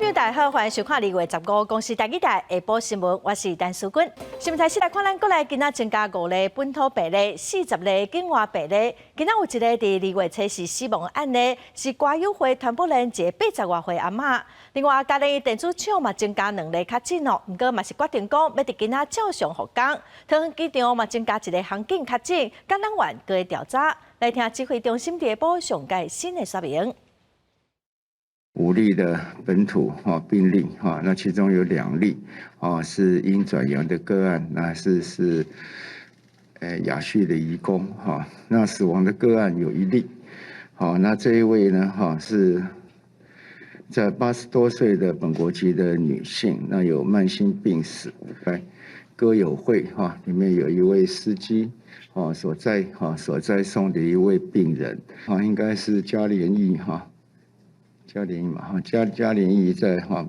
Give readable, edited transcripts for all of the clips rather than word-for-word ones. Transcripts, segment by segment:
朋友大家好，歡迎收看2月15公視台語台下晡新聞，我是陳淑君。新聞開始來看，咱國內今仔增加五例本土病例，40例境外病例。今仔有一例佇2月初四死亡案例，是歌友會傳播鏈一個80外歲阿嬤。另外，嘉義電子廠嘛增加兩例確診哦，毋過嘛是決定講欲佇今仔照常復工。桃園機場嘛增加一个航警確診，感染源閣咧調查。來聽指揮中心佇下晡上蓋新的說明。五例的本土哈病例哈，那其中有兩例啊是陰轉陽的個案，那是亞敘的移工哈，那死亡的個案有一例，好，那這一位呢哈是在80多歲的本國籍的女性，那有慢性病史，在歌友會哈裡面有一位司機哦所載送的一位病人，啊應該是嘉聯益哈。嘉聯益嘛哈，嘉聯益在哈，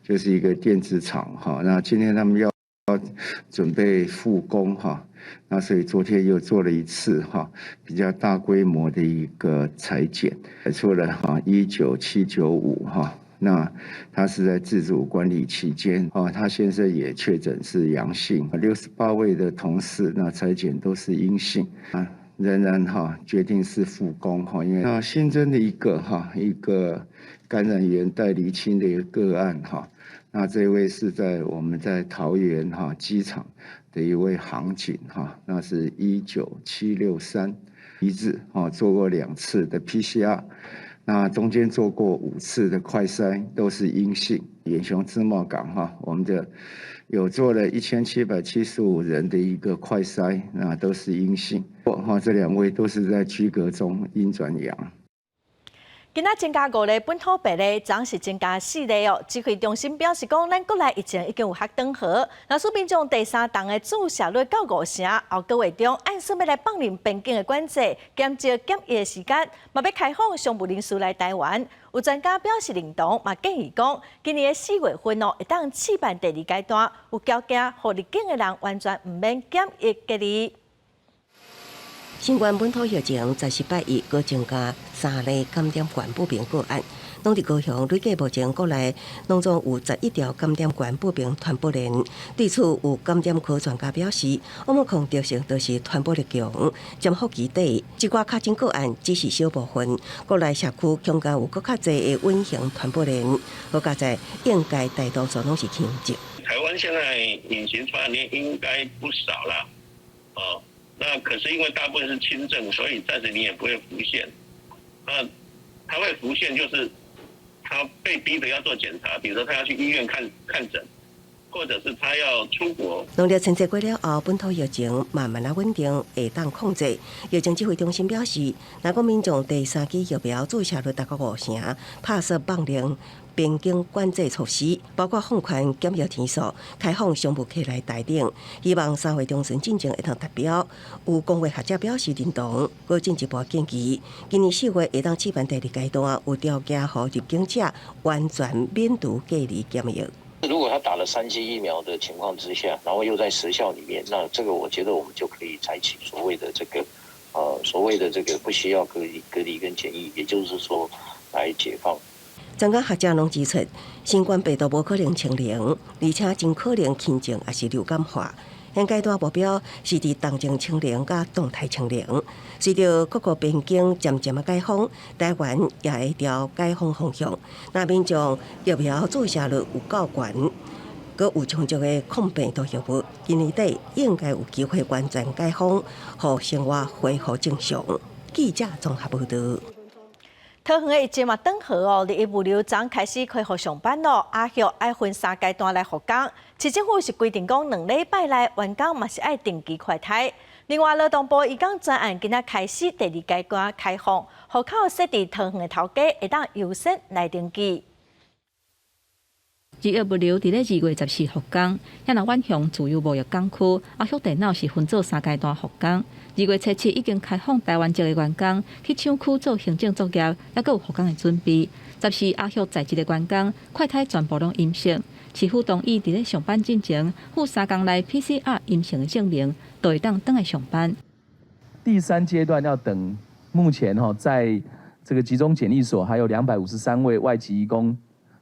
就是一個電子廠哈。那今天他們要準備復工哈，那所以昨天又做了一次哈比較大規模的一個採檢，出了哈19795哈。那他是在自主管理期間啊，他先生也確診是陽性，68位的同事那採檢都是陰性啊。仍然哈決定是復工哈，因為那新增的一個哈一個感染源待釐清的一個個案哈，那這位是在我們在桃園哈機場的一位航警哈，那是19763一致哈做過兩次的 PCR，那中間做過五次的快篩都是陰性。遠雄自貿港哈，我們的有做了1775人的一個快篩，那都是陰性。哈，這兩位都是在居隔中陰轉陽。今仔增加五例本土病例，昨是增加四例哦。指揮中心表示講，咱國內疫情已經有較轉好。若是民眾第三針的注射率到五成，後個月中按算欲來放任邊境的管制，減少檢疫的時間，嘛欲開放商務人士來台灣。有專家表示認同，嘛建議講，今年的4月份哦，會當試辦第二階段，有條件予入境的人完全毋免檢疫隔離。新冠本土疫情14拜一閣增加三例感染源不明個案，攏佇高雄累計目前國內攏總有11條感染源不明傳播鏈。對此，有感染科專家表示，奧密克戎特性就是傳播力強，潛伏期短，這寡確診個案只是小部分，國內社區恐驚有閣較濟的隱形傳播鏈。好佳哉應該大多數攏是輕症。台灣現在隱形傳染鏈應該不少啦，哦。那可是因為大部分是輕症，所以暫時你也不會浮現。那他會浮現，就是他被逼得要做檢查，比如說他要去醫院看看診，或者是他要出國。農曆春節過了後，本土疫情慢慢仔穩定，會當控制。疫情指揮中心表示，若講民眾第三劑疫苗注射率達到五成，拍算放寬邊境管制措施，包括放寬檢疫天數、開放商務客來台等，希望3月中旬進前會當達標。有公衛學者表示認同，閣進一步建議，今年4月會當試辦第二階段，有條件予入境者完全免除隔離檢疫。如果他打了三劑疫苗的情況之下，然後又在時效裡面，那這個我覺得我們就可以採取所謂的這個不需要隔離跟檢疫，也就是說來解放。專家學者攏指出，新冠病毒無可能清零，而且真可能輕症抑是流感化。現階段目標是佇動靜清零佮動態清零。隨著各國邊境漸漸仔解封，台灣也會朝解封方向。若民眾疫苗注射率有夠懸，閣有充足的抗病毒藥物，今年底應該有機會完全解封，予生活恢復正常。記者綜合報導。桃園的疫情嘛轉好哦，日益物流昨開始恢復上班咯。阿育愛分三階段來復工，市政府是規定講2禮拜內員工嘛是愛定期快篩。另外，勞動部移工專案今仔開始第二階段開放，戶口設佇桃園的頭家會當優先來登記。日益物流佇咧2月14復工，遐若遠雄自由貿易港區，阿育電腦是分做三階段復工。2月初7已經開放台灣籍的員工去廠區做行政作業，猶閣有復工的準備。14阿育在職的員工快篩全部攏陰性，市府同意佇咧上班進前附3工內 PCR 陰性的證明，就會當轉來上班。第三階段要等目前哈，在這個集中檢疫所還有253位外籍移工。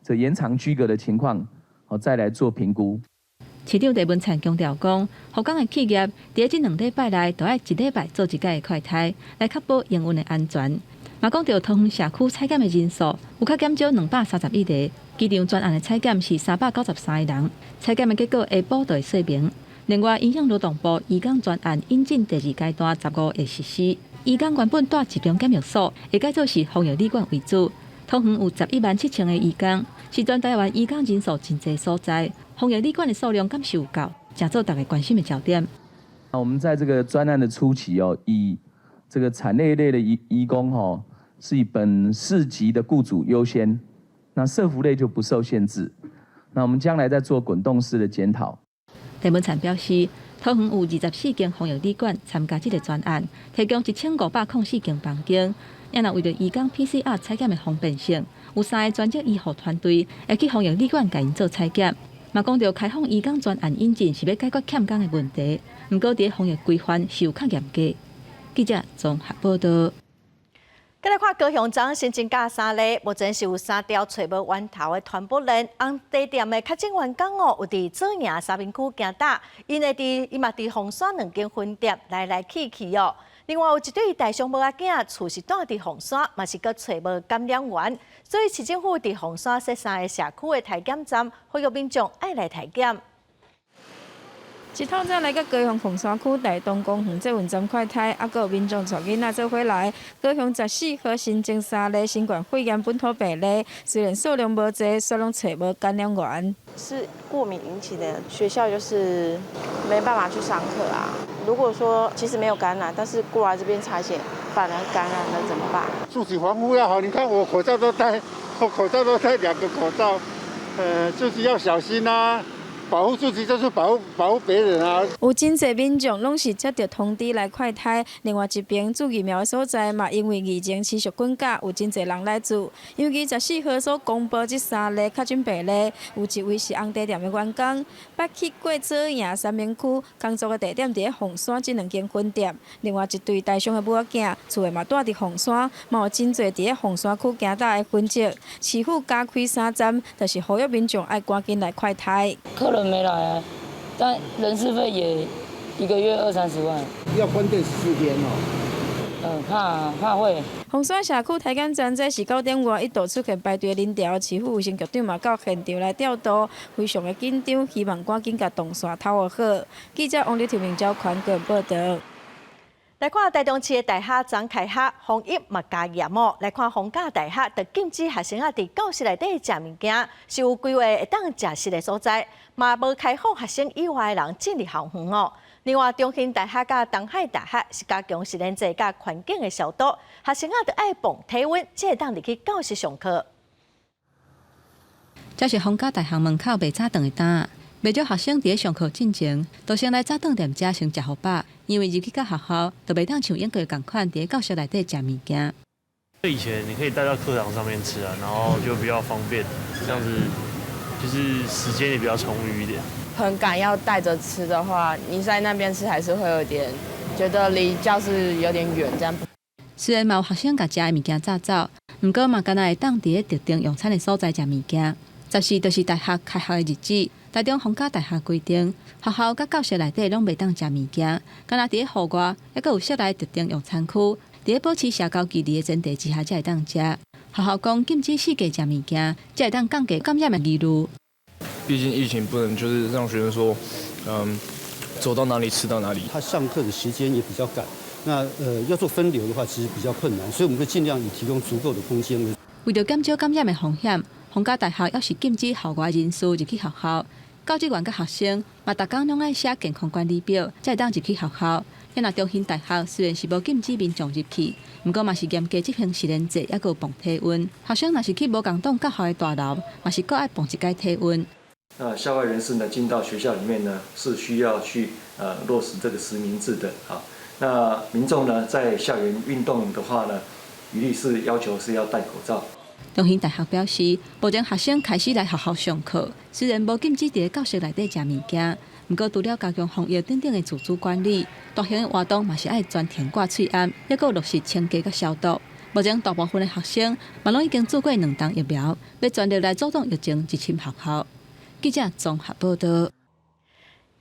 這延長居隔的情況，哦再來做評估。市長鄭文燦強調講，復工的企業佇咧這兩禮拜內，都愛一禮拜做一擺的快篩，來確保營運的安全。嘛講著桃園社區採檢的人數有較減少231個，機場專案的採檢是393個人，採檢的結果下晡就會說明。另外，因應勞動部移工專案引進第二階段15會實施，移工原本蹛集中檢疫所，會改做是防疫旅館為主。桃園有117,000個移工，是全台灣移工人數真濟所在。防疫旅館的數量敢是有夠，成做大家關心的焦點。那我們在這個專案的初期哦，以這個產業類的移工吼，是以本市籍的雇主優先，那社福類就不受限制。那我們將來再做滾動式的檢討。鄭文燦表示，桃園有24間防疫旅館參加這個專案，提供1504間房間。也若為著移工 PCR 採檢的方便性，有三个專職醫護團隊會去防疫旅館共𪜶做採檢。嘛講著開放移工專案引進是欲解決欠工的問題，毋過佇防疫規範是有較嚴格。記者綜合報導。再來看高雄昨新增加三例，目前是有三條揣無源頭的傳播鏈。紅茶店的確診員工哦，有佇左營三民區行走，𪜶會佇伊嘛佇鳳山兩間分店來來去去哦。另外有一對台商某仔囝，厝是蹛佇鳳山，嘛是閣揣無感染源，所以市政府佇鳳山設三个社區的篩檢站，呼籲民眾愛來篩檢。一透早來到高雄鳳山區大東公園捷運站快篩，猶閣有民眾帶囡仔做伙來。高雄14號新增三例新冠肺炎本土病例，雖然數量無濟，卻攏揣無感染源。是過敏引起的，學校就是沒辦法去上課啊。如果說其實沒有感染，但是過來這邊採血反而感染了怎麼辦？自己防護要好，你看我口罩都戴，我口罩都戴兩個口罩，就是要小心啦。保護自己就是保護別人啊！有真濟民眾攏是接著通知來快篩，另外一邊注疫苗的所在嘛，因為疫情持續滾價，有真濟人來注。尤其14號所公布這三例確診病例，有一位是紅茶店的員工，捌去過左營三民區，工作的地點佇咧鳳山這兩間分店。另外一對台商的母仔囝，厝的嘛蹛佇鳳山，嘛有真濟佇咧鳳山區行走的痕跡。市府加開三站，就是呼籲民眾愛趕緊來快篩。客人沒來啊，但人事費也一個月二三十萬。要關店14天哦。嗯，怕怕會。鳳山社區篩檢站這是9點外一度出現排隊人潮，市府衛生局長嘛到現場來調度，非常的緊張，希望趕緊共動線敨予好。記者王麗婷、明昭寬個報導。來看台中市的大學昨開學，防疫嘛加嚴哦。來看逢甲大學，就禁止學生仔佇教室內底食物件，是有規劃會當食食的所在，嘛無開放學生以外的人進入校園哦。另外，中興大學佮東海大學是加強實聯制佮環境的消毒，學生仔著愛磅體溫，才會當入去教室上課。這是逢甲大學門口賣早頓的擔，袂少學生佇咧上課進前，都先來早頓店遮先食予飽，因為入去到學校，就袂當像往過仝款佇咧教室內底食物件。以前你可以帶到課堂上面吃啊，然後就比較方便，這樣子就是時間也比較充裕一點。很趕要帶着吃的話，你在那邊吃還是會有點覺得離教室有點遠，這樣。雖然嘛有學生共食的物件炸走，毋過嘛敢若會當佇咧特定用餐的所在食物件。14就是大學開學的日子，台中逢甲大學規定，學校佮教室內底攏袂當食物件，敢若佇咧戶外，猶閣有設立特定用餐區，佇咧保持社交距離的前提之下，才會當食。學校講禁止四界食物件，才會當降低感染的疑慮。畢竟疫情不能就是讓學生說，走到哪裡吃到哪裡。他上課的時間也比較趕，那要做分流的話，其實比較困難，所以我們會盡量以提供足夠的空間。為著減少感染的風險，逢甲大學猶是禁止校外人士入去學校，教職員佮學生嘛，逐工攏愛寫健康管理表，才會當入去學校。若中興大學雖然是無禁止民眾入去，毋過嘛是嚴格執行實聯制，猶閣有磅體溫。學生若是去無仝棟教學的大樓，嘛是閣愛磅一擺體溫。那校外人士呢，進到學校裡面呢，是需要去落實這個實名制的啊。那民眾呢，在校園運動的話呢，一律是要求是要戴口罩。中興大學表示，目前學生開始來學校上課，雖然無禁止佇咧教室內底食物件，毋過除了加強防疫等等的自主管理，大型的活動嘛是愛全程掛喙罨，猶閣落實清潔佮消毒。目前大部分的學生嘛攏已經注過兩針疫苗，欲全力來阻擋疫情入侵學校。記者綜合報道。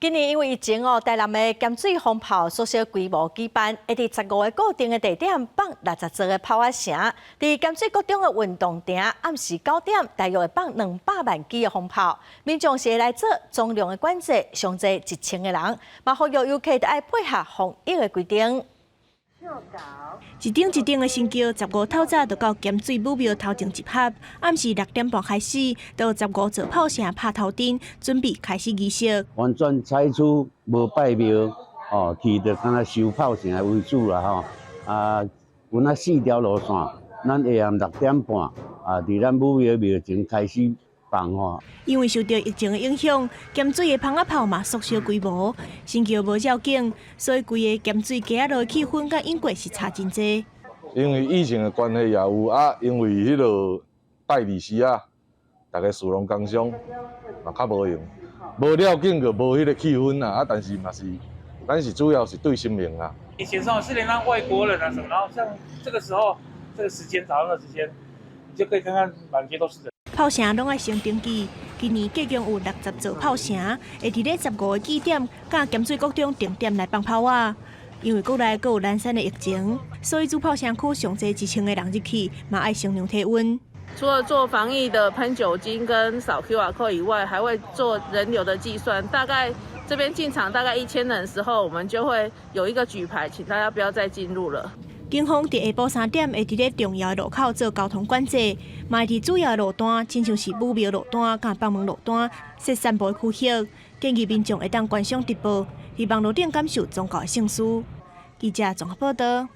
今年因為疫情哦，台南的鹹水蜂炮縮小規模舉辦，會佇15個固定的地點放60座的炮仔城。佇鹹水國中的運動場，暗時9點，大約會放200萬支的蜂炮。民眾是會來做總量的管制，上濟1000個人，嘛呼籲遊客著愛配合防疫的規定。一頂一頂的神轎，15透早就到鹹水武廟頭前集合。暗時6點半開始，就15座炮城拍頭燈，準備開始儀式。完全採取無拜廟，哦，去就敢若收炮城的為主啦吼。啊，阮啊四條路線，咱下暗6點半啊，佇咱武廟廟前開始放吼。因為受著疫情的影響，鹹水的蜂仔炮嘛縮小規模，神轎無繞境，所以規个鹹水街仔路的氣氛佮往過是差真濟。因為疫情的關係也有啊，因為彼個拜日時啊，逐家事攏工傷，嘛較無閒，無繞境就無彼個氣氛啊。啊，但是嘛是，咱是主要是對神明啊。以前上是連讓外國人啊什麼，然後像這個時候，這個時間早上的時間，你就可以看看滿街都是人。炮城攏愛先登記，今年計共有60座炮城，會佇咧15個據點，佮鹹水國中定點來放炮仔。因為國內閣有延伸的疫情，所以主炮城區上濟1000個人入去，嘛愛先量體溫。除了做防疫的噴酒精跟掃 QR code 以外，還會做人流的計算。大概這邊進場大概1000人的時候，我們就會有一個舉牌，請大家不要再進入了。警方佇下晡3點會佇咧重要的路口做交通管制，嘛會佇主要的路段，親像是武廟路段佮北門路段設散步的區域，建議民眾會當觀賞直播，佇網路頂感受宗教的盛事。記者綜合報道。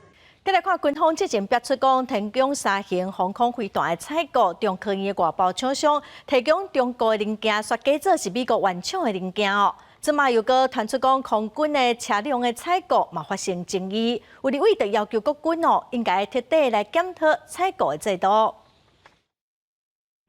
再來看軍方之前表出講，天弓三型防空飛彈的採購，中科院的外包廠商提供中國的零件，煞假做是美國原廠的零件哦。這馬又閣傳出講，空軍的車輛的採購嘛發生爭議，有立委就要求國軍哦，應該徹底來檢討採購的制度。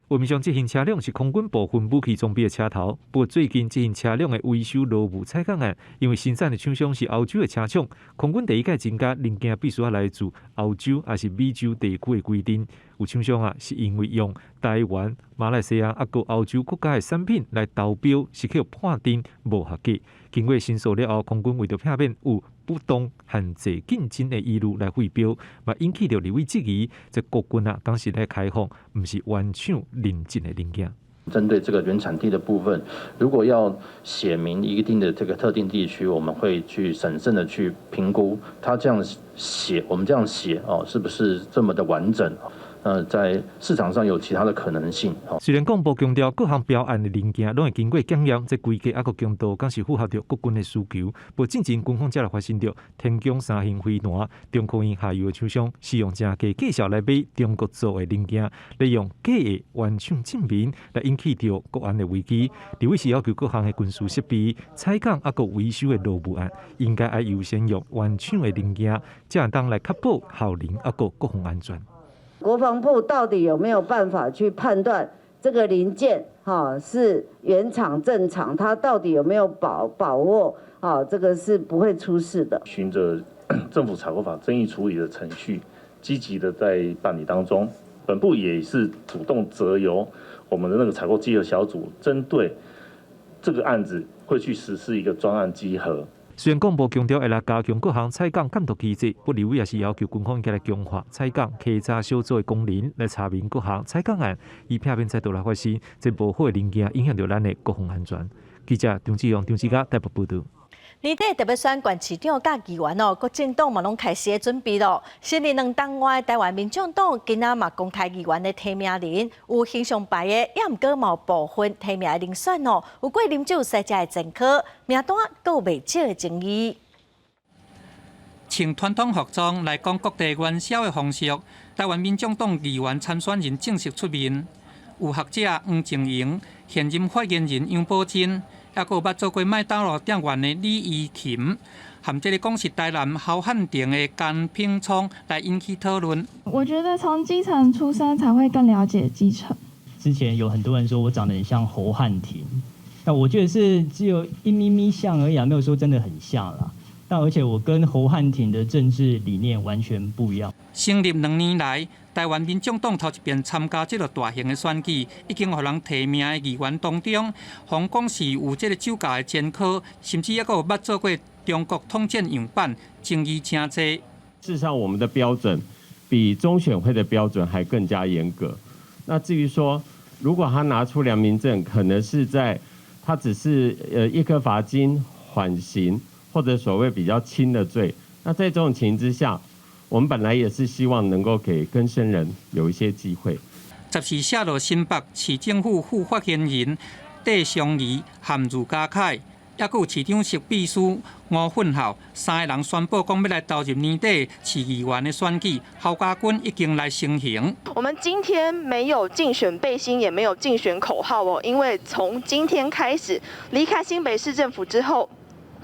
畫面上這型車輛是空軍部分武器裝備的車頭，不過最近這型車輛的維修勞務採購案，因為生產的廠商是歐洲的車廠，空軍第一改增加零件必須愛來自歐洲抑是美洲地區的規定。有廠商啊，是因為用台灣、馬來西亞抑閣歐洲國家的產品來投標，是去予判定無合格。經過申訴了後，空軍為著避免有不當限制競爭的疑慮來廢標，嘛引起著立委質疑，這國軍啊，當時咧開放，毋是原廠認證的零件。針對這個原產地的部分，如果要寫明一定的這個特定地區，我們會去審慎的去評估，他這樣寫，我們這樣寫哦，是不是這麼的完整？在市場上有其他的可能性。雖然國防部強調各項標案的零件攏會經過檢驗，這規格抑閣強度，敢是符合著國軍的需求。不過，進前軍方才來發現著天弓三型飛彈，中科院下游的廠商使用誠低價數來買中國做的零件，利用假的原廠證明來引起著國安的危機。立委是要求各項的軍事設備採購抑閣維修的勞務案，應該愛優先用原廠的零件，才會當來確保效能抑閣國防安全。國防部到底有沒有辦法去判斷這個零件哈是原廠正廠，它到底有沒有把握啊？這個是不會出事的。循着政府採購法爭議處理的程序，積極的在辦理當中。本部也是主動擇由我們的那個採購稽核小組，針對這個案子會去實施一個專案稽核。雖然國防部強調會來加強各項採購監督機制，不過立委也是要求軍方應該來強化採購稽查小組的功能，來查明各項採購案，以避免再度來發生這無好的零件影響著咱的國防安全。記者張志勇、張志嘉台北報導。年底特別選縣市長佮議員哦，各政黨嘛攏開始咧準備咯。成立2黨外台灣民眾黨今仔嘛公開議員的提名人，有形象牌的，也毋過嘛有部分提名的人選哦，有過啉酒駛車的前科，名單閣有袂少的爭議。穿傳統服裝來講各地元宵的風俗，台灣民眾黨議員參選人正式出面，有學者黃靜瑩、現任發言人楊寶珍。抑閣有捌做過麥當勞店員的李怡琴，含這個講是台南侯漢廷的江品聰來引起討論。我覺得從基層出身才會更了解基層。之前有很多人說我長得很像侯漢廷，那我覺得是只有一咪咪像而已啊，沒有說真的很像啦。但而且我跟侯漢廷的政治理念完全不一樣。成立2年來，臺灣民眾黨頭一遍參加這个大型的選舉，已經予人提名的議員當中，馮講是有這个酒駕的前科，甚至猶閣有捌做過中國統戰樣板，爭議誠濟。事實上，我們的標準比中選會的標準還更加嚴格。那至於說，如果他拿出良民證，可能是在他只是一顆罰金緩刑，或者所謂比較輕的罪。那在這種情形之下，我們本來也是希望能夠給更生人有一些機會。 14寫落新北市政府副發言人戴相儀和呂家凱，抑閣有市長室秘書吳訓孝，三个人宣布講欲來投入年底市議員的選舉，侯家軍已經來成形。我們今天沒有競選背心，也沒有競選口號哦，因為從今天開始離開新北市政府之後，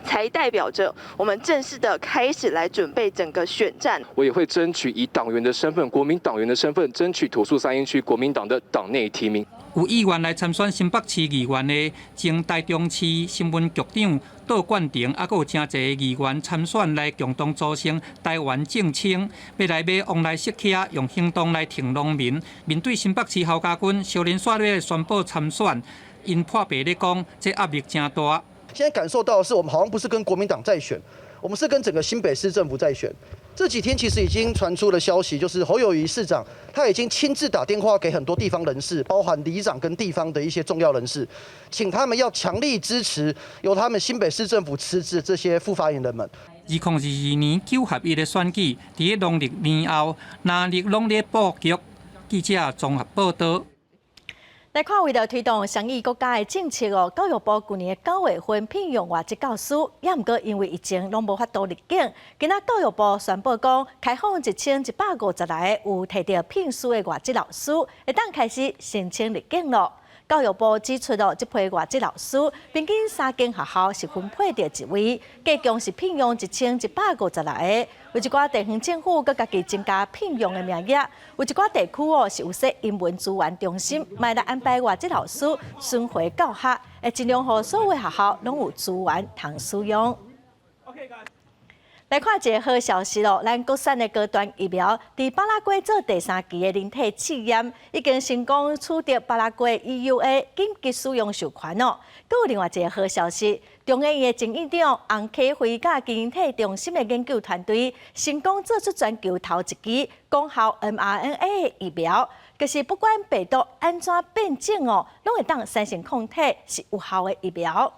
才代表着我們正式的開始來準備整個選戰。我也會爭取以黨員的身份，國民黨員的身份，爭取土樹三鶯區國民黨的黨內提名。有意願來參選新北市議員的前台中市新聞局長杜冠廷，抑閣有誠濟議員參選來共同組成臺灣正清，欲來買旺來色車，用行動來挺農民。面對新北市侯家軍，小林煞欲宣布參選，𪜶破白咧講，這壓力誠大。現在感受到的是，我們好像不是跟國民黨在選，我們是跟整個新北市政府在選。這幾天其實已經傳出了消息，就是侯友宜市長他已經親自打電話給很多地方人士，包含里長跟地方的一些重要人士，請他們要強力支持由他們新北市政府辭職這些副發言人們。 2022年九合一的選舉，佇咧農曆年後，若日攏咧布局。記者綜合報道。來看，為了推動雙語國家的政策哦，教育部舊年9月份聘用外籍教師，也毋過因為疫情攏無法度入境。今仔教育部宣布講，開放1150來個有提著聘書的外籍老師，會當開始申請入境囉。教育部指出哦，這批外籍老師平均三間學校是分配著一位，計共是聘用1156個。有一寡地方政府閣家己增加聘用的名額，有一寡地區哦是有設英文資源中心，嘛來安排外籍老師巡迴教學，會盡量予所有學校攏有資源通使用。來看一个好消息囉，咱國產的高端疫苗佇巴拉圭做第三期的人體試驗，已經成功取得巴拉圭 EUA 緊急使用授權哦。閣有另外一个好消息，中研院的前院長洪啟輝佮基因體中心的研究團隊成功做出全球頭一支功效 mRNA 的疫苗，可是不管病毒按怎變種哦，攏會當產生抗體，是有效的疫苗。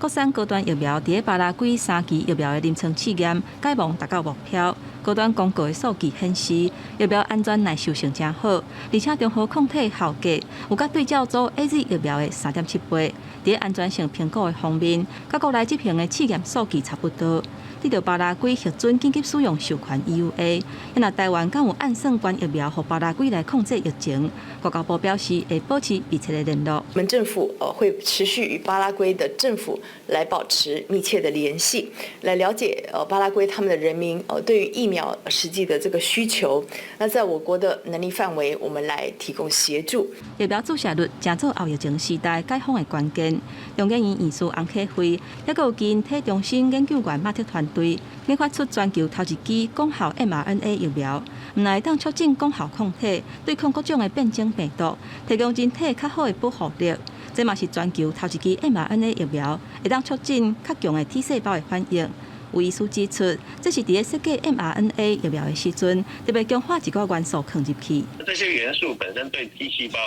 國產高端疫苗佇咧巴拉圭三期疫苗的臨床試驗，改望達到目標。高端公告的數據顯示，疫苗安全耐受性誠好，而且中和抗體效果有佮對照組 AZ 疫苗的3.7倍。佇咧安全性評估的方面，佮國內執行的試驗數據差不多。得著巴拉圭核准緊急使用授權 EUA，若台灣敢有按算捐疫苗予巴拉圭來控制疫情？外交部表示會保持密切的聯絡。我們政府會持續與巴拉圭的政府來保持密切的聯繫，來了解巴拉圭他們的人民對於疫苗實際的這個需求。那在我國的能力範圍，我們來提供協助。疫苗注射率成做後疫情時代解封的關鍵。中研院院士洪啟輝，抑閣有基因體中心研究員馬特團隊研發出全球頭一支功效 mRNA 疫苗，毋但會當促進功效抗體，對抗各種的變種病毒，提供人體較好的保護力。這嘛是全球頭一支 mRNA 疫苗，會當促進較強的 T 細胞的反應。有醫師指出，這是佇咧設計 mRNA 疫苗的時陣，特別強化一個元素囥入去。這些元素本身對 T 細胞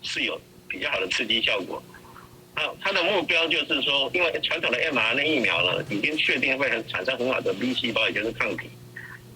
是有比較好的刺激效果。那它的目標就是說，因為傳統的 mRNA 疫苗呢，已經確定會產生很好的 B 細胞，也就是抗體。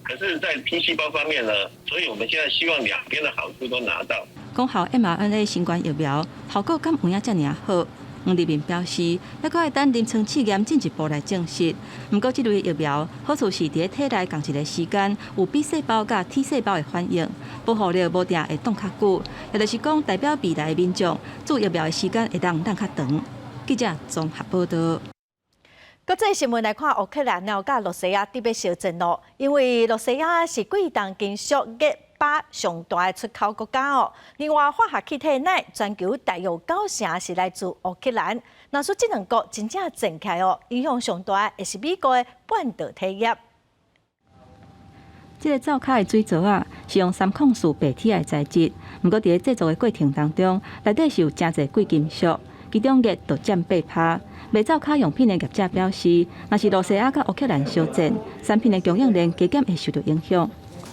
可是，在 T 細胞方面呢，所以我們現在希望兩邊的好處都拿到。功效 mRNA 新冠疫苗效果敢有影遮爾好？黃立民表示，猶閣愛等臨床試驗進一步來證實。毋過，這類疫苗好處是佇咧體內仝一个時間有 B 細胞佮 T 細胞的反應，保護力無定會擋較久，也就是講，代表未來的民眾注疫苗的時間會當等較長。記者綜合報道。國際新聞來看，烏克蘭佮羅西亞特別相戰囉，因為羅西亞是貴重金屬鎳鈀上大的出口國家哦。另外，化學氣體氖全球大約九成是來自烏克蘭。若說這兩國真正戰起來哦，影響上大的是美國的半導體業。這個灶跤的水槽仔是用三礦四白鐵來材質，毋過佇咧製作的過程當中，內底是有誠濟貴金屬，其中鉻就佔八趴。賣灶跤用品的業者表示，若是露西亞佮烏克蘭相戰，產品的供應鏈加減會受到影響。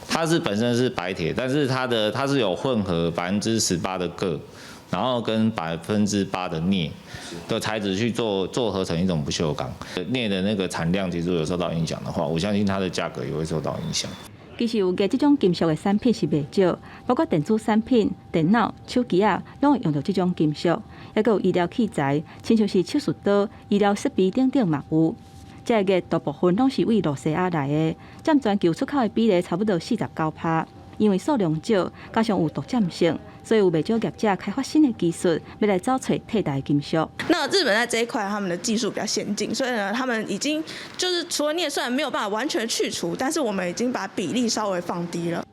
它是本身是白鐵，但是它是有混合18%的鉻，然後跟8%的鎳的材質去做合成一種不鏽鋼。鎳的那個產量其實有受到影響的話，我相信它的價格也會受到影響。其實有鉻這種金屬的產品是袂少，包括電子產品、電腦、手機仔，攏會用著這種金屬。抑閣有醫療器材，親像是手術刀、醫療設備等等嘛有。這個鉻大部分攏是對露西亞來的，佔全球出口的比例差不多49%。因為數量少，加上有獨佔性，所以有袂少業者開發新的技術，欲來找揣替代金屬。那日本在這一塊，他們的技術比較先進，所以呢，他們已經就是除了鎳，雖然沒有辦法完全去除，但是我們已經把比例稍微放低了。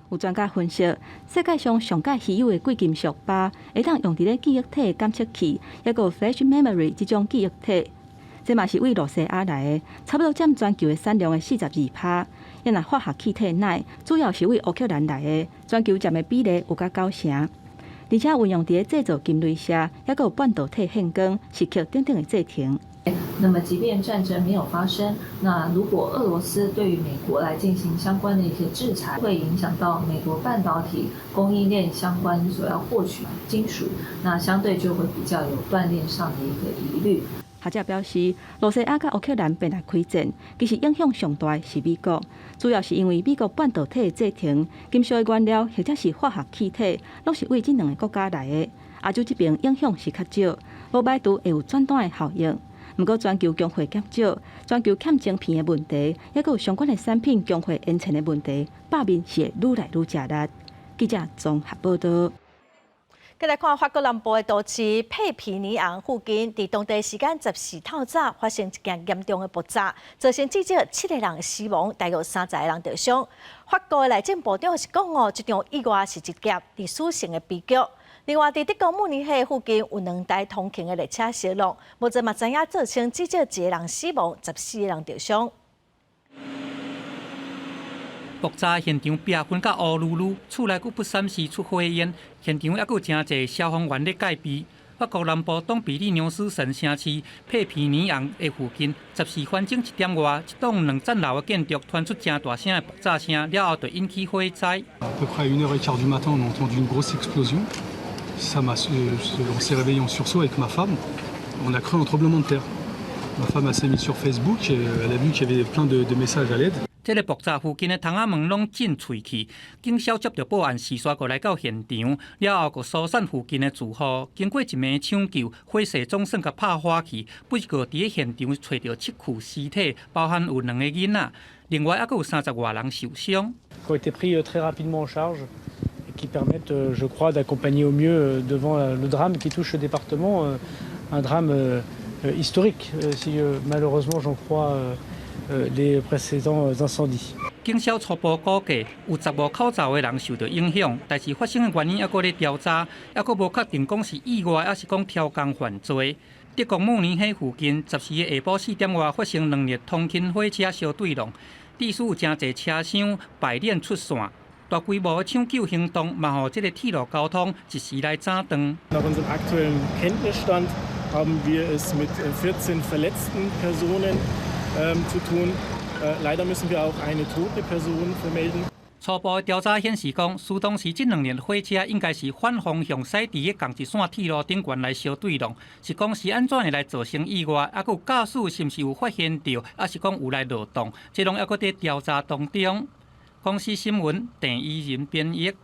有專家分析，世界上上蓋稀有的貴金屬鈀，會當用佇咧記憶體感測器，抑閣有 Flash Memory 這種記憶體，這嘛是對露西亞來的，差不多佔全球的產量的42%。抑若化學氣體氖，主要是對烏克蘭來的，全球佔的比例有佮九成。而且運用佇咧製造金鐳射，抑閣有半導體現光、蝕刻等等的製程。那麼，即便戰爭沒有發生，那如果俄羅斯對於美國來進行相關的一些制裁，會影響到美國半導體供應鏈相關所要獲取金屬，那相對就會比較有斷鏈上的一個疑慮。學者表示，露西亞佮烏克蘭變來開戰，其實影響上大的是美國，主要是因為美國半導體的製程、金屬的原料或者是化學氣體，攏是對這兩个國家來的。亞洲這邊影響是較少，無排除會有轉單的效應。毋過全球供貨減少，全球欠晶片的問題，抑閣有相關的產品供貨延遲的問題，罷面是會愈來愈食力。記者綜合報道。閣來看法國南部的都市佩皮尼昂附近，佇當地時間14透早發生一件嚴重的爆炸，造成至少七个人死亡，大約30个人著傷。法國的內政部長是講哦，這場意外是一件歷史性的悲劇。另外，佇德國慕尼黑附近有兩台通勤的列車相挵，目前嘛知影造成至少一个人死亡，14个人著傷。爆炸現場壁熏甲烏嚕嚕，厝內閣不閃時出火煙，現場猶閣有誠濟消防員咧戒備。法國南部東比利牛斯省城市佩皮尼昂的附近，14翻鐘1點外，一棟兩層樓的建築傳出誠大聲的爆炸聲，了後就引起火災。 À peu près 1h15 du matin, on a entendu une grosse explosion. On s'est réveillé en sursaut avec ma femme. On a cru un tremblement de terre. Ma femme s'est mise sur Facebook et elle a vu qu'il y avait plein de messages à l'aide. 這个爆炸附近的窗仔門攏震碎去，警消接著報案，時煞過來到現場，了後閣疏散附近的住戶。經過一暝搶救，火勢總算共拍緩去。不過佇咧現場揣著七具屍體，包含有兩个囡仔，另外猶閣有30外人受傷。 Ont été pris très rapidement en charge et qui permettent, je crois, d'accompagner au mieux devant le drame qui touche le département, un drame historique, si malheureusement j'en crois les précédents incendies. 警消初步估計有15口罩的人受著影響，但是發生的原因猶閣咧調查，猶閣無確定講是意外，抑是講超工犯罪。德國慕尼黑附近14个下晡4點外發生兩列通勤火車相對挵，致使有誠濟車廂敗鏈出線。大規模的搶救行動嘛，予這个鐵路交通一時來斬斷。 Nach unserem aktuellen Kenntnisstand haben wir es mit 14 verletzten Personen zu tun. Leider müssen wir auch eine tote Person vermelden. 初步調查顯示，講，事當時這兩列火車應該是反方向駛佇咧仝一線鐵路頂懸來相對挵，是講是按怎會來造成意外，猶閣有駕駛是毋是有發現著，抑是講有來漏洞，這攏猶閣佇調查當中。公視新聞鄭怡仁編譯。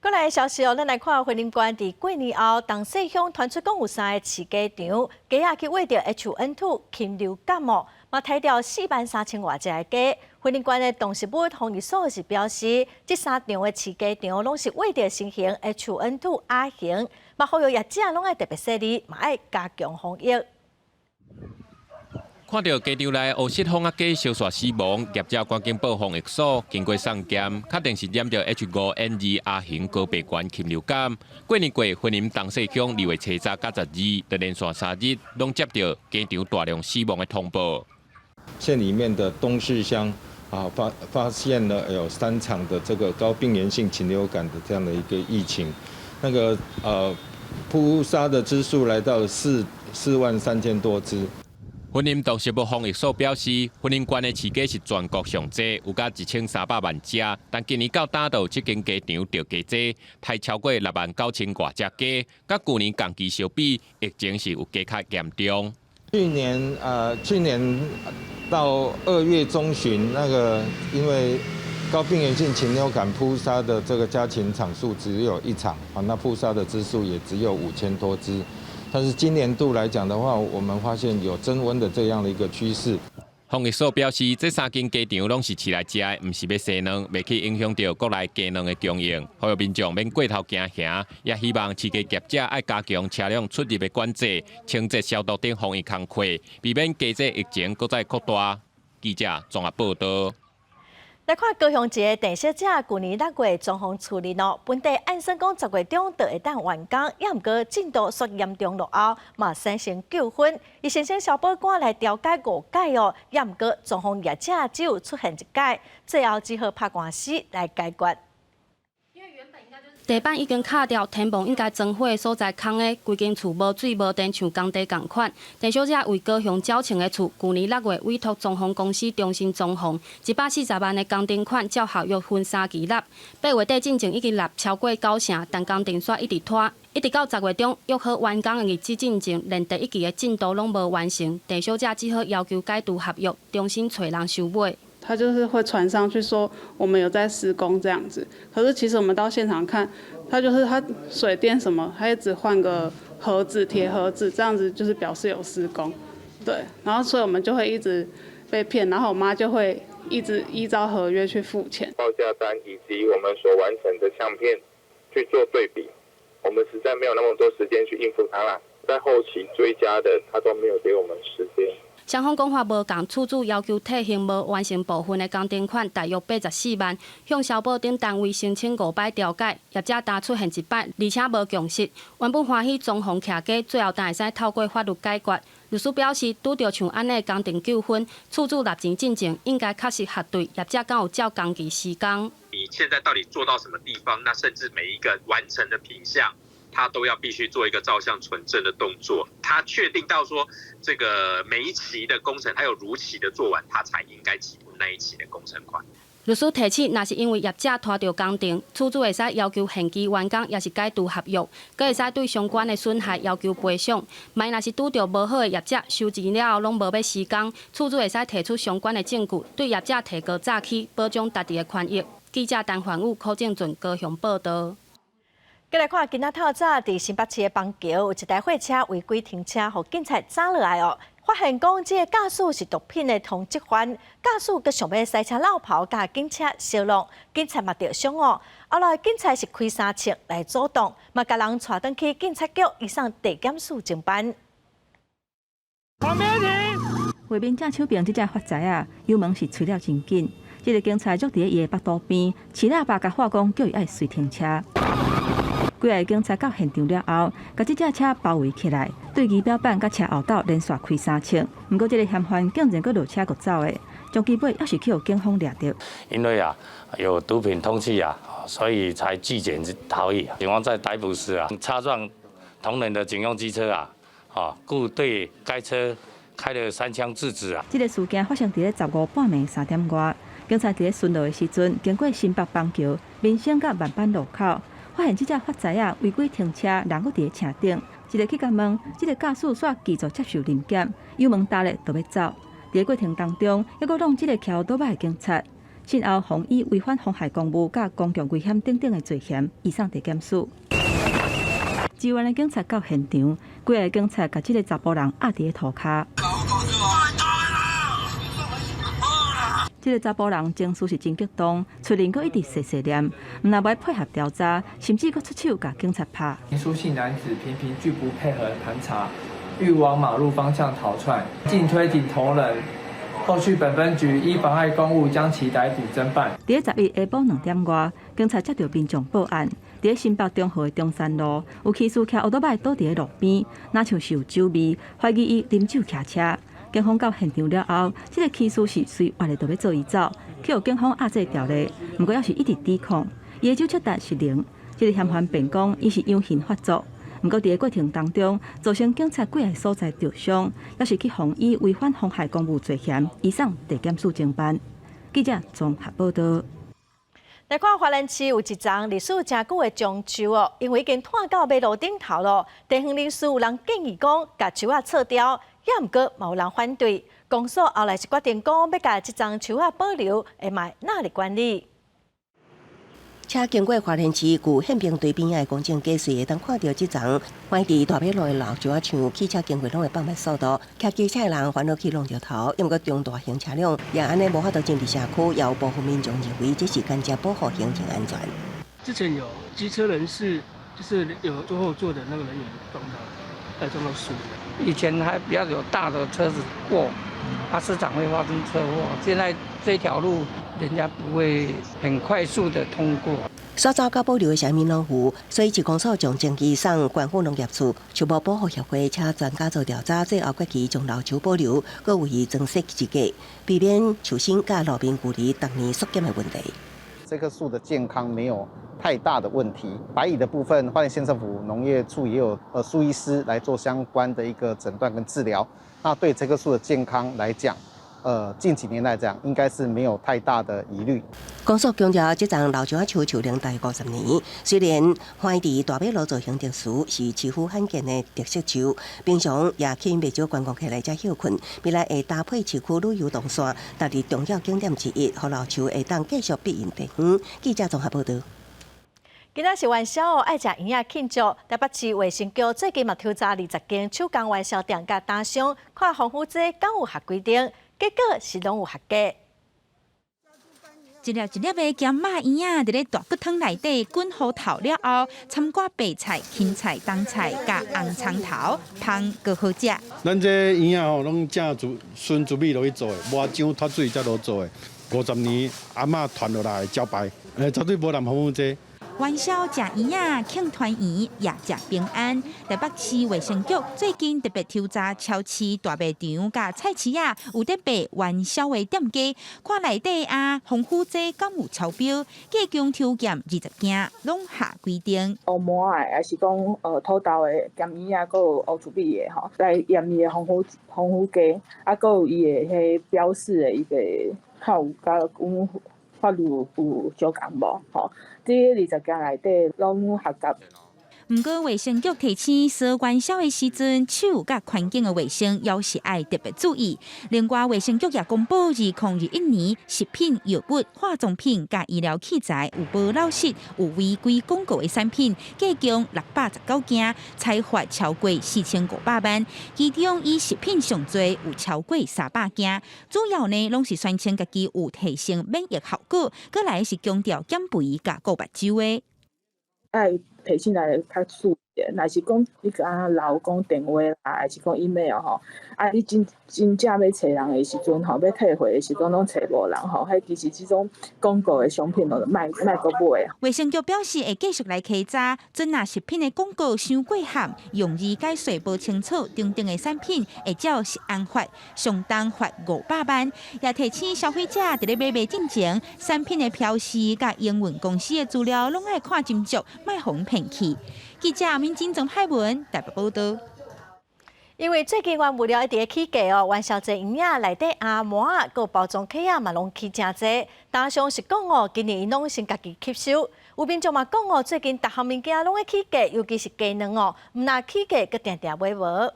過來的消息哦，咱來看雲林縣佇過年後，東勢鄉傳出講有三个飼雞場，雞仔去餵著 H5N2 禽流感哦，嘛刣掉4萬3千外隻的雞。雲林縣的動植物防疫所是表示，這三場的飼雞場攏是餵著新型 H5N2 亞型，嘛呼籲業者攏愛特別細膩，嘛愛加強防疫。看著雞場內烏色風仔雞燒紲死亡，業者趕緊報防疫所，經過送檢，確定是染著 H5N2 亞型高病原禽流感。過年過雲林東勢鄉2月初十佮12，就連續3日攏接著雞場大量死亡的通報。縣裡面的東勢鄉啊，發現了有3場的這個高病原性禽流感的這樣的一個疫情，那個撲殺的隻數來到4萬3千多隻。雲林動植物防疫所表示，雲林縣的飼雞是全國上濟，有甲1300萬隻，但今年到今就這間雞場著雞濟，刣超過6萬9千外隻雞，佮舊年同期相比，疫情是有加較嚴重。去年到2月中旬，那個因為高病原性禽流感撲殺的這個家禽場數只有1場，啊，那撲殺的隻數也只有5000多隻。但是今年度來講的話，我們發現有增溫的這樣的一個趨勢。防疫所表示，這3間雞場攏是飼來食的，毋是欲生卵，袂去影響著國內雞卵的供應。呼籲民眾免過頭驚嚇，也希望飼雞業者愛加強車輛出入的管制、清潔消毒等防疫工課，避免雞隻疫情閣再擴大。記者綜合報導。來看高雄一个鄭小姐，舊年6月裝潢厝裡咯，本底按算講10月中就會當完工，也毋過進度煞嚴重落後，嘛產生糾紛。伊申請消保官來調解五擺哦，也毋過裝潢業者只有出現一擺，最後只好拍官司來解決。地板已經敲掉，天棚應該裝火的所在空的，規間厝無水無電，像工地仝款。鄭小姐為高雄鳥情的厝，舊年6月委託裝潢公司重新裝潢，140萬的工程款，照合約分3期納。8月底進前已經納超過9成，但工程煞一直拖，一直到10月中約好完工的日子進前，連第一期的進度攏無完成。鄭小姐只好要求解除合約，重新揣人收買。他就是會傳上去說我們有在施工這樣子，可是其實我們到現場看，他就是他水電什麼，他也只換個盒子鐵盒子這樣子，就是表示有施工，對，然後所以我們就會一直被騙，然後我媽就會一直依照合約去付錢。報價單以及我們所完成的相片去做對比，我們實在沒有那麼多時間去應付他啦，在後期追加的，他都沒有給我們時間。雙方講法無仝，厝主要求退還無完成部分的工程款，大約84萬，向消保等單位申請五擺調解，業者焦出現一擺，而且無共識。原本歡喜裝潢徛家，最後但會使透過法律解決。律師表示，拄著像按呢工程糾紛，厝主納錢進前應該確實核對業者敢有照工期施工。你現在到底做到什麼地方？那甚至每一個完成的品項，他都要必須做一個照相存證的動作，他確定到說這個每一期的工程，他有如期的做完，他才應該給付那一期的工程款。律師提醒，若是因為業者拖著工程，厝主會使要求限期完工，抑是解除合約，閣會使對相關的損害要求賠償。萬一若是拄著無好的業者，收錢了後攏無欲施工，厝主會使提出相關的證據，對業者提告詐欺，保障家己的權益。記者陳凡武、柯正俊高雄報導。繼來看，今仔透早佇新北市的邦橋有一台貨車違規停車，予警察抓落來哦。發現講這個駕駛是毒品的通緝犯，駕駛閣想欲駛車落跑，佮警車相挵，警察嘛著傷哦。後來警察是開三槍來阻擋，嘛共人帶轉去警察局，移送地檢署偵辦。旁邊停。畫面正手邊這隻發財仔，油門是催了真緊。這个警察捉佇伊的腹肚邊，飼喇叭共喊講叫伊愛隨停車。幾个警察到現場了後，共這隻車包圍起來，對儀表板佮車後斗連續開三槍。毋過這个嫌犯竟然閣落車閣走的，終其尾猶是予警方掠著。因為啊有毒品通緝啊，所以才拒檢逃逸。警方在逮捕時啊，擦撞同仁的警用機車啊，故對該車開了三槍制止啊。這个事件發生佇咧15半暝3點外，警察佇咧巡邏的時陣，經過新北邦橋、民生佮萬板路口。發現這隻發財仔違規停車，人閣佇咧車頂。一个去共問，這个駕駛煞拒絕接受臨檢，油門踏咧就欲走。佇咧過程當中，猶閣挵這个騎歐多擺的警察，信後予以違反妨害公務佮公共危險等等的罪嫌，移送地檢署。支援的警察到現場，幾个警察共這个查埔人壓佇咧塗跤。這个查埔人情緒是真激動，喙裡閣一直細細念，毋但無愛配合調查，甚至閣出手共警察拍。蘇姓男子頻頻拒不配合盤查，欲往馬路方向逃竄，進推警同仁。後續本分局依妨害公務將其逮捕偵辦。佇11下晡2點外，警察接到民眾報案，佇新北中和的中山路，有騎士騎歐多擺倒佇路邊，若像是有酒味，懷疑伊啉酒騎車。警方到現場了後，這个騎士是隨活的就欲做伊走，去予警方壓制牢咧。毋過猶是一直抵抗，伊的酒測值是零。這个嫌犯辯講，伊是陽性發作。毋過佇个過程當中，造成警察幾个所在著傷，猶是去予以違反妨害公務罪嫌，移送地檢署偵辦。記者綜合報道。來看花蓮市有一叢歷史誠久的樟樹哦，因為已經湠到馬路頂頭咯。地方人士有人建議講，共樹仔鑿掉，也毋過嘛有人反對。公所後來是決定講，欲共這叢樹仔保留，會嘛納入管理。車經過花蓮市舊憲兵隊邊仔的公眾街，隨會當看著這叢橫佇大馬路的老樹仔樹，汽車經過攏會放慢速度，騎機車的人煩惱去挵著頭，毋過中大型車輛也按呢無法度進入社區，也有部分民眾認為這是間接保護行人安全。之前有機車人士，就是有坐後座的那個人員撞到，還撞到樹。以前還比較有大的車子過，啊，時常會發生車禍。現在這條路，人家不會很快速的通過。所走佮保留的啥物攏有，所以市公所將爭議送縣府農業處、樹木保護協會，請專家做調查，最後決議將老樹保留，閣為伊增設支架，避免樹身佮路面距離逐年縮減的問題。這棵樹的健康沒有太大的問題。白蟻的部分，花蓮縣政府農業處也有樹醫師來做相關的一個診斷跟治療。那對這棵樹的健康來講，近幾年來講，應該是沒有太大的疑慮。公所強調，這叢老樟仔樹樹齡大約50年，雖然橫佇大馬路做行政樹是市府罕見的特色樹，平常也吸引袂少觀光客來遮歇睏。未來會搭配市區旅遊動線，納入重要景點之一，予老樹會當繼續庇蔭地方。記者綜合報導。今仔是元宵哦，愛食圓仔慶祝。台北市衛生局最近嘛抽查20間手工元宵店佮摊商，看防腐劑敢有合規定，結果是攏有合格。一粒一粒的鹹肉圓仔，佇咧大骨湯內底滾糊透了後，摻掛白菜、芹菜、冬菜佮紅蔥頭，芳閣好食。咱這圓仔吼，攏正祖孫祖輩落去做的，磨漿脫水才落做的。50年阿嬤傳落來的招牌，絕對無淋防腐劑。元宵食圓仔，慶團圓，也食平安。台北市衛生局最近特別抽查超市、大賣場佮菜市仔，有佇賣元宵的店家，看內底啊防腐劑敢有超標，計共抽檢20間，攏合規定。烏麻的，還是講土豆的鹹圓仔，閣有烏厝米的吼，來驗伊的防腐劑，啊，閣有伊的彼標示的伊個較有佮阮法律有相仝無吼？這20間內底攏合格。毋過衛生局提醒，燒元宵的時陣，手佮環境的衛生，猶是愛特別注意。另外，衛生局也公布，2021年食品、藥物、化妝品佮醫療器材有報漏失、有違規廣告的產品，計共619件，裁罰超過4500萬。其中以食品上濟，有超過300件。主要呢，攏是宣稱家己有提升免疫效果，閣來是強調減肥佮顧目睭的。愛提醒來較注意，若是講你敢留講電話啦，還是講 email 吼，啊，你真真正欲揣人的時陣吼，欲退貨的時陣攏揣無人吼，彼其實這種廣告的商品，就莫莫閣買。衛生局表示會繼續來稽查，準若食品的廣告傷過譀，用字解說無清楚等等的產品，會照食安法上重罰500萬。也提醒消費者佇咧買賣進前，產品的標示佮營運公司的資料攏愛看斟酌，莫予人騙去。記者民進曾海文台北報導。因為最近原物料一直起價哦，元宵節圓仔內底餡糜仔，閣包裝盒仔嘛攏起誠濟。摊商是講哦，今年𪜶攏先家己吸收。有民眾嘛講哦，最近逐項物件攏咧起價，尤其是雞卵哦，毋但起價，閣定定買無。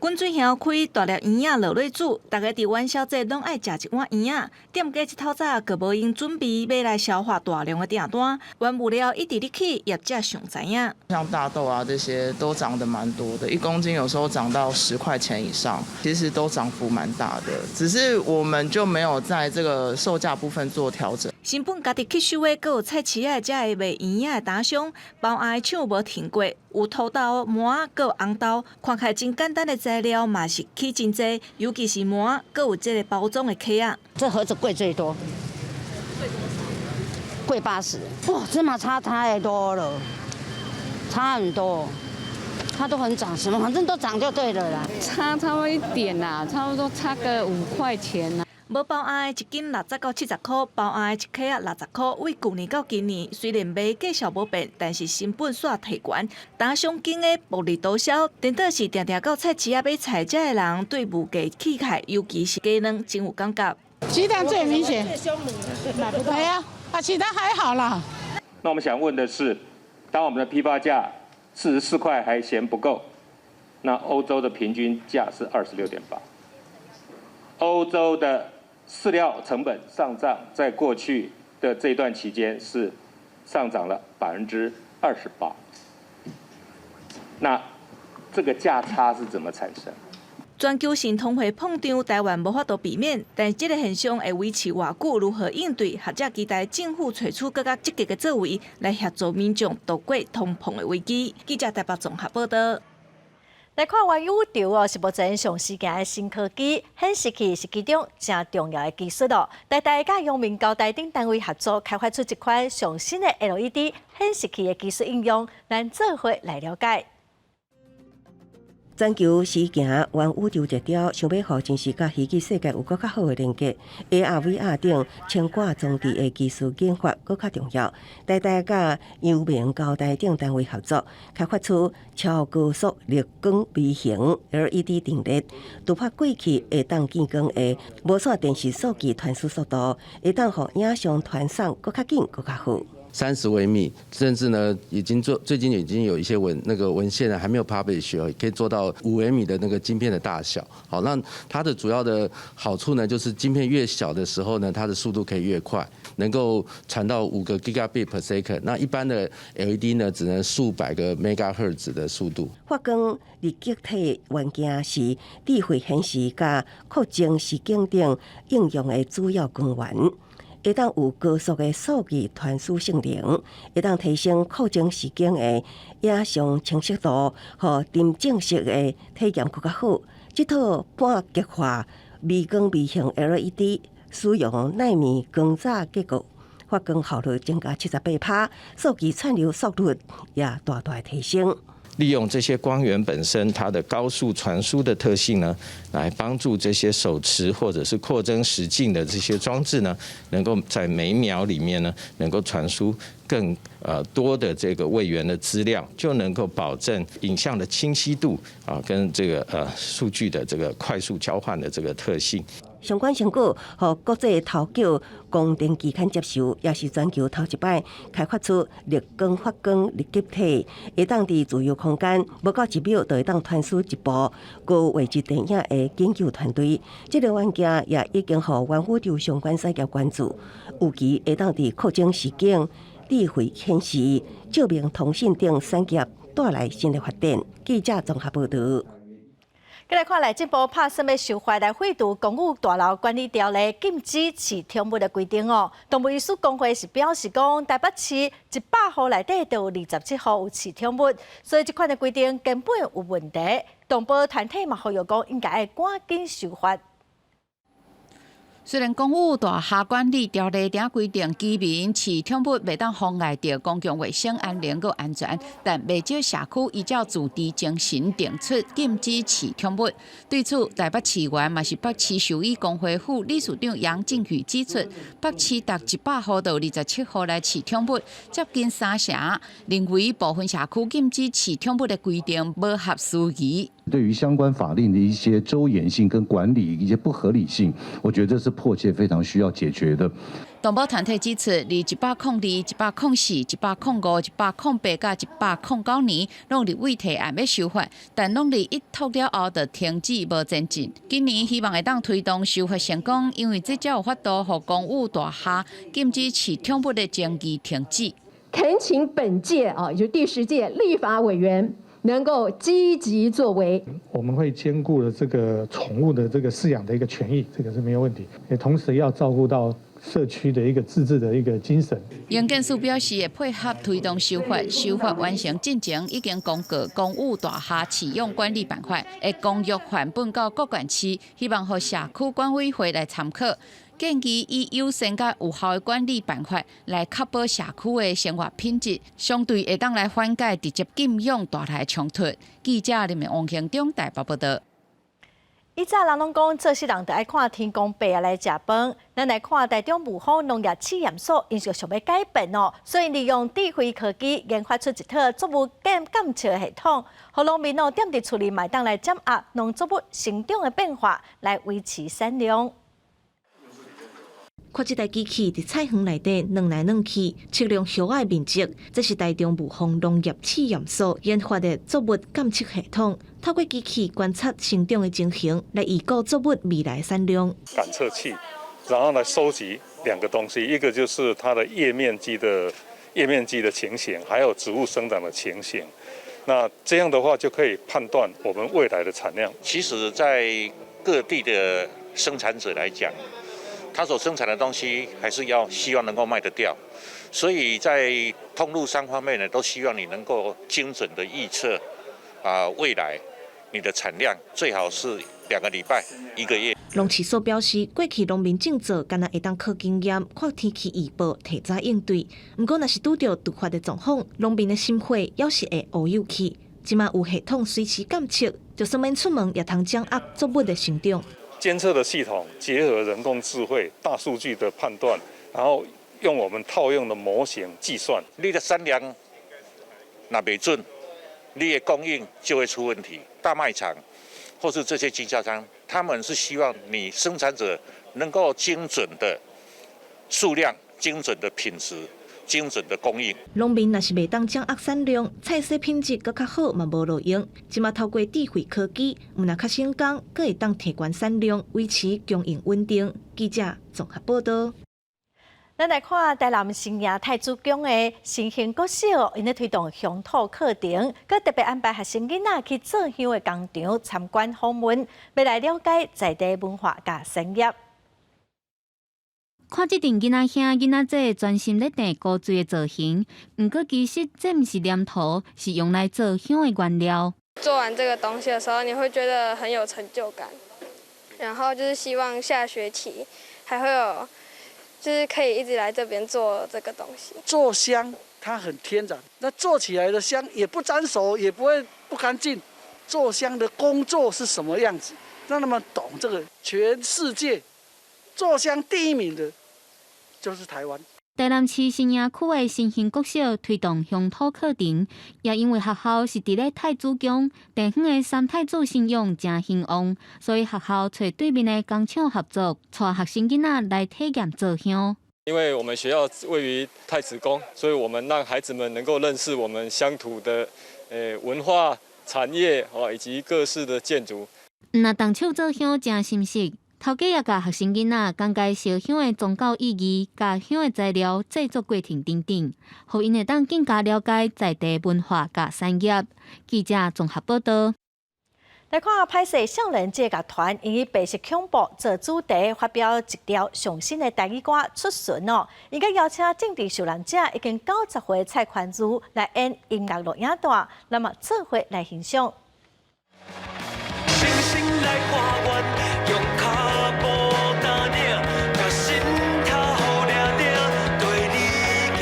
滾水掀開，大粒圓仔落咧煮，逐家佇元宵節攏愛食一碗圓仔。店家一透早閣無閒準備，欲來消化大量的訂單，原物料一直咧起，業者上知影。像大豆啊這些都漲得蠻多的，1公斤有時候漲到10塊錢以上，其實都漲幅蠻大的。只是我們就沒有在這個售價部分做調整。成本家己吸收的，閣有菜市仔遮的賣圓仔的摊商，包餡的廠無停過，有土豆、麻仔，閣有紅豆，看起來真簡單的材料嘛是起真濟，尤其是麻仔，閣有這个包裝的殼仔。這盒子貴最多，貴80，哇，這嘛差太多了，差很多，它都很漲，什麼反正都漲就對了啦。差差不多一點啦，差不多差個5塊錢啦。無包餡的一斤60到70塊，包餡的一克仔60塊。為舊年到今年，雖然賣價數無變，但是成本煞提懸。摊商間的薄利多銷，顛倒是定定到菜市仔買菜遮的人，對物價起來，尤其是雞卵，真有感覺。雞蛋最明顯，對啊，啊，其他還好啦。那我們想問的是，當我們的批發價44塊還嫌不夠，那歐洲的平均價是26.8，歐洲的飼料成本上漲，在過去的這段期間是上漲了28%。那這個價差是怎麼產生？全球性通貨膨脹，台灣無法度避免，但這个現象會維持偌久？如何應對？學者期待政府採取閣較積極的作為，來協助民眾渡過通膨的危機。記者台北綜合報道。來看元宇宙哦，是目前上時行的新科技，顯示器是其中誠重要的技術咯。台大佮陽明交大等單位合作，開發出一款上新的 LED 顯示器的技術應用，咱做伙來了解。全球時行元宇宙熱潮，想欲予真實佮虛擬世界有閣較好的連結，AR、VR 等穿掛裝置的技術研發閣較重要。台大佮陽明交大等單位合作，開發出超高速綠光微型 LED 陣列，突破過去會當見光的無線電視數據傳輸速度，會當予影像傳送閣較緊、閣較好。 30微米，甚至呢，已經做最近已經有一些文那個文獻呢，還沒有 publish，可以做到5微米的那個晶片的大小。好，那它的主要的好處呢，就是晶片越小的時候呢，它的速度可以越快，能夠傳到5個 gigabit per second。那一般的 LED 呢，只能數百個 megahertz 的速度。發光二極體元件是智慧顯示佮擴增實境等應用的主要光源。會當有高速的數據傳輸性能，會當提升擴增實境的影像清晰度予沉浸式的體驗閣較好。這套半極化微光微型 LED 使用納米光柵結構，發光效率增加78%，數據串流速率也大大提升。利用這些光源本身它的高速傳輸的特性呢，來幫助這些手持或者是擴增實境的這些裝置呢，能夠在每秒裡面呢，能夠傳輸更多的這個位元的資料，就能夠保證影像的清晰度啊，跟這個數據的這個快速交換的這個特性。相關成果予國際頭叫光電期刊接受，也是全球頭一擺開發出綠光發光二極體，會當佇自由空間無夠1秒就會當傳輸一部高畫質電影的研究團隊。這个元件也已經予元宇宙相關產業關注，預期會當佇擴增實境、智慧顯示、照明通訊等產業帶來新的發展。記者綜合報導。閣來看內政部拍算欲修法來廢除公寓大樓管理條例禁止飼寵物的規定哦。動物醫師公會是表示講，台北市100戶內底就有27戶有飼寵物，所以這款的規定根本有問題。動保團體嘛呼籲講，應該愛趕緊修法。雖然公寓大廈管理條例頂規定，居民飼寵物袂當妨礙著公共衛生安寧佮安全，但袂少社區依照自治精神定出禁止飼寵物。對此，台北市議員嘛是北市獸醫公會副理事長楊靖宇指出，北市逐100戶就有27戶來飼寵物，接近三成，認為部分社區禁止飼寵物的規定無合時宜。對於相關法令的一些周延性跟管理一些不合理性，我覺得這是迫切非常需要解決的。動保團體指出，佇102、104、105、108佮109年，攏立委提案欲修法，但攏佇一讀了後就停止無前進。今年希望會當推動修法成功，因為這才有法度予公寓大廈禁止飼寵物的爭議停止。懇請本屆啊，也就是第10屆立法委員，能夠積極作為，我們會兼顧了這個寵物的這個飼養的一個權益，這個是沒有問題。也同時要照顧到社區的一個自治的一個精神。營建署表示會配合推動修法，修法完成進前已經公告《公寓大廈使用管理辦法》的公約範本到各縣市，希望予社區管委會來參考，建議以優先佮有效的管理辦法來確保社區的生活品質，相對會當來緩解直接禁養帶來的衝突。記者林王興中台北報道。以早人攏講做事人著愛看天公伯仔來食飯，咱來看台中霧峰農業試驗所，𪜶就想欲改變哦，所以利用智慧科技研發出一套作物監監測系統，予農民哦踮佇厝裡嘛會當來掌握農作物成長的變化，來維持產量。看這台機器佇菜園內底轉來轉去，測量葉仔的面積。這是台中霧峰農業試驗所研發的作物監測系統，透過機器觀察成長的情形，來預估作物未來產量。感測器，然後來收集兩個東西，一個就是它的葉面積的情形，還有植物生長的情形。那這樣的話就可以判斷我們未來的產量。其實，在各地的生產者來講，他所生產的東西還是要希望能夠賣得掉，所以在通路商方面呢，都希望你能夠精準的預測啊未來你的產量最好是2個禮拜、一個月。農試所表示，過去農民種作，敢若會當靠經驗、看天氣預報，提早應對。毋過，若是拄著突發的狀況，農民的心血猶是會烏有去。這馬有系統隨時監測，就算免出門，也通掌握作物的成長。監測的系統結合人工智慧、大數據的判斷，然後用我們套用的模型計算。你的產量若袂準，你的供應就會出問題。大賣場或是這些經銷商，他們是希望你生產者能夠精準的數量、精準的品質、精準的供應。農民若是袂當掌握產量，菜色品質閣較好嘛無路用。這馬透過智慧科技，毋但較省工，閣會當提懸產量，維持供應穩定。記者綜合報道。咱來看台南新營太子宮的新興國小，𪜶咧推動鄉土課程，閣特別安排學生囡仔去做香的工廠參觀訪問，欲來了解在地文化佮產業。看這陣囡仔兄、囡仔姊專心咧硩古錐的造型，毋過其實這毋是黏土，是用來做香的原料。做完這個東西的時候，你會覺得很有成就感，然後就是希望下學期還會有，就是可以一直來這邊做這個東西。做香它很天然，那做起來的香也不沾手，也不會不乾淨。做香的工作是什麼樣子，讓他們懂這個。全世界做香第一名的，就是台灣。台南市新營區的新興國小推動鄉土課程，也因為學校是佇咧太子宮地方的三太子信仰誠興旺，所以學校揣對面的工廠合作，帶學生囡仔來體驗做香。因為我們學校位於太子宮，所以我們讓孩子們能夠認識我們鄉土的文化產業哦，以及各式的建築。若動手做香誠心適。頭家也共學生囡仔講解燒香的宗教意義，佮香的材料製作過程等等，予𪜶會當更加了解在地文化佮產業。記者綜合報道。來看歹勢少年這個樂團，以白色恐怖做主題，發表一條上新的台語歌《出巡》哦。𪜶閣邀請政治受難者已經90歲蔡寬如來演音樂錄影帶，那麼做伙來欣賞。星星來看阮，用跤步踏領，共心頭掠定，綴你行。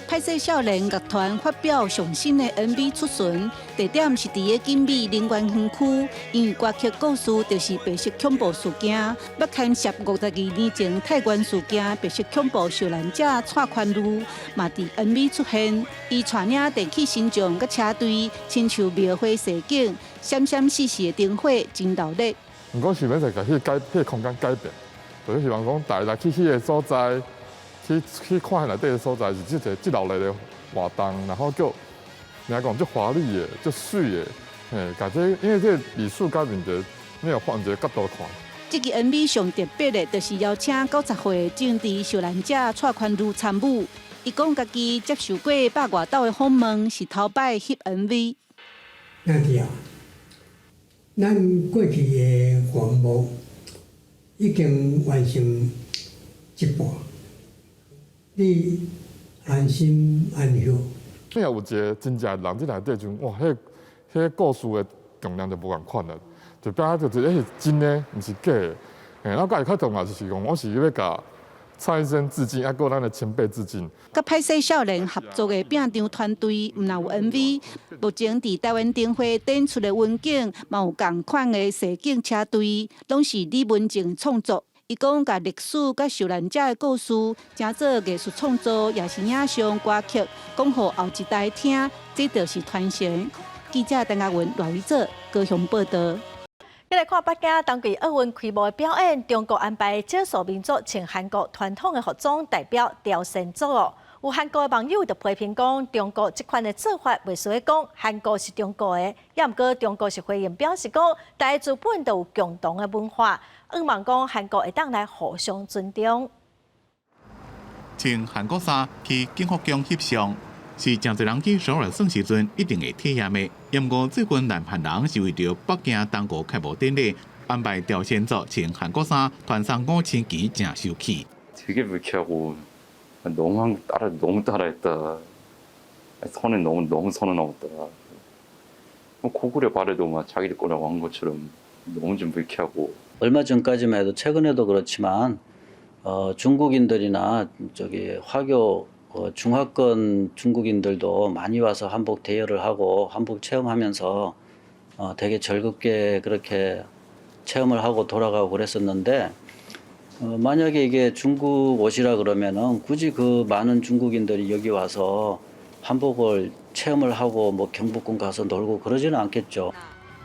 歹勢少年樂團發表上新的 MV 出巡，地點是佇咧景美林園園區。因為歌曲故事就是白色恐怖事件，欲牽涉52年前泰源事件，白色恐怖受難者蔡寬如嘛佇 MV 出現，伊帶領電氣神將佮車隊，親像廟會踅景，閃閃爍爍的燈火真熱鬧。毋過想欲就共彼個改，彼個空間改變，就是希望講大家來去彼個所在，去看內底的所在是這個這熱鬧的活動，然後閣你講足華麗的、足媠的，嘿，共這因為這個歷史改變者你有換一個角度看。這支 MV 上特別的，就是邀請90歲政治受難者蔡寬如參與。伊講家己接受過百外道的訪問，是頭擺翕 MV。兄弟啊，咱過去的願望已經完成。一半，你安心安歇。你若有一个真正的人佇內底陣，哇，彼个故事的重量就無仝款啦，就變做就是，是真的，毋是假的。嘿，我家己較重要就是講，我是欲共蔡醫生致敬，抑閣咱的前輩致敬。佮歹勢少年合作的拼場團隊，毋但有 MV，目前佇台灣燈會展出的雲景，嘛有仝款的實景車隊，攏是李文靜創作。伊講，共歷史佮受難者的故事，成做藝術創作，抑是影像歌曲，講予後一代聽，這就是傳承。記者陳亞文、賴宇哲高雄報導。再來看北京冬季奧運開幕的表演，中國安排少數民族穿韓國傳統的服裝代表朝鮮族哦。有韓國的網友就批評講，中國這款的做法袂輸講韓國是中國的，也毋過中國是回應表示講，大家自本就有共同的文化，向望講韓國會當來互相尊重。穿韓國衫去景福宮翕相，是誠濟人去首爾耍時陣一定會體驗的。毋過最近南韓人是為著北京冬奧開幕典禮安排朝鮮族穿韓國衫，傳送五星旗，誠受氣。 되게불쾌하고 너무 한국 따라 너무 따라했다. 선을 너무 너무 선을 넘었다. 고구려 발해도 막 자기들 거라고 한 것처럼 너무 좀 불쾌하고. 얼마 전까지만 해도 최근에도 그렇지만 중국인들이나 저기 화교 중화권 중국인들도 많이 와서 한복 대여를 하고 한복 체험하면서 되게 즐겁게 그렇게 체험을 하고 돌아가고 그랬었는데 만약에 이게 중국 옷이라 그러면은 굳이 그 많은 중국인들이 여기 와서 한복을 체험을 하고 뭐 경복궁 가서 놀고 그러지는 않겠죠.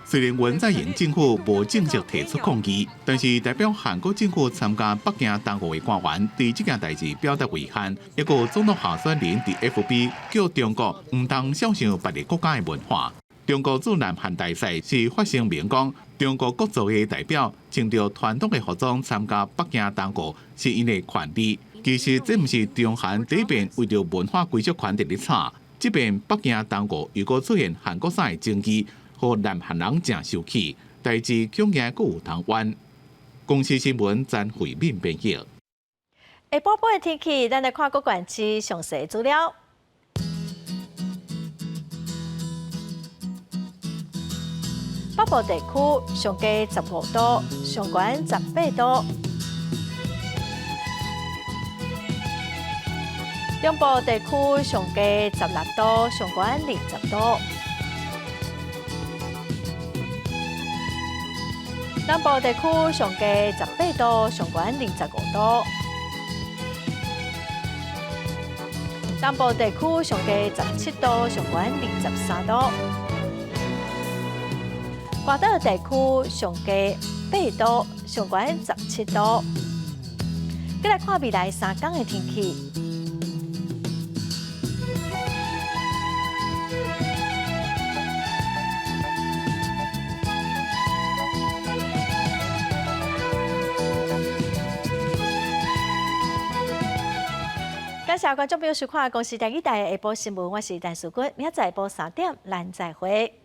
雖然文在寅政府無正式提出抗議，但是代表韓國政府參加北京冬奧的官員對這件代誌表達遺憾。抑閣總統候選人佇 FB 叫中國毋通小想別个國家的文化。中國駐南韓大使是發聲明講，中國各族的代表穿著傳統的服裝參加北京冬奧是𪜶的權利。其實這毋是中韓這邊為著文化歸屬權佇咧吵，這擺北京冬奧又閣出現韓國衫的爭議，予南韓人誠受氣，代誌恐驚閣有通冤。公視新聞詹慧敏編譯。下晡晡的天氣，咱來看各縣市詳細資料。北部地區上低15度，上懸18度；中部地區上低16度，上懸20度；南部地區上低18度，上懸25度；東部地區上低17度，上懸23度。外島地區上低8度，上懸17度。閣來看未來3工的天氣。感謝觀眾朋友收看《公視台語台》下晡新聞，我是陳淑君，明仔載下晡3點，咱再會。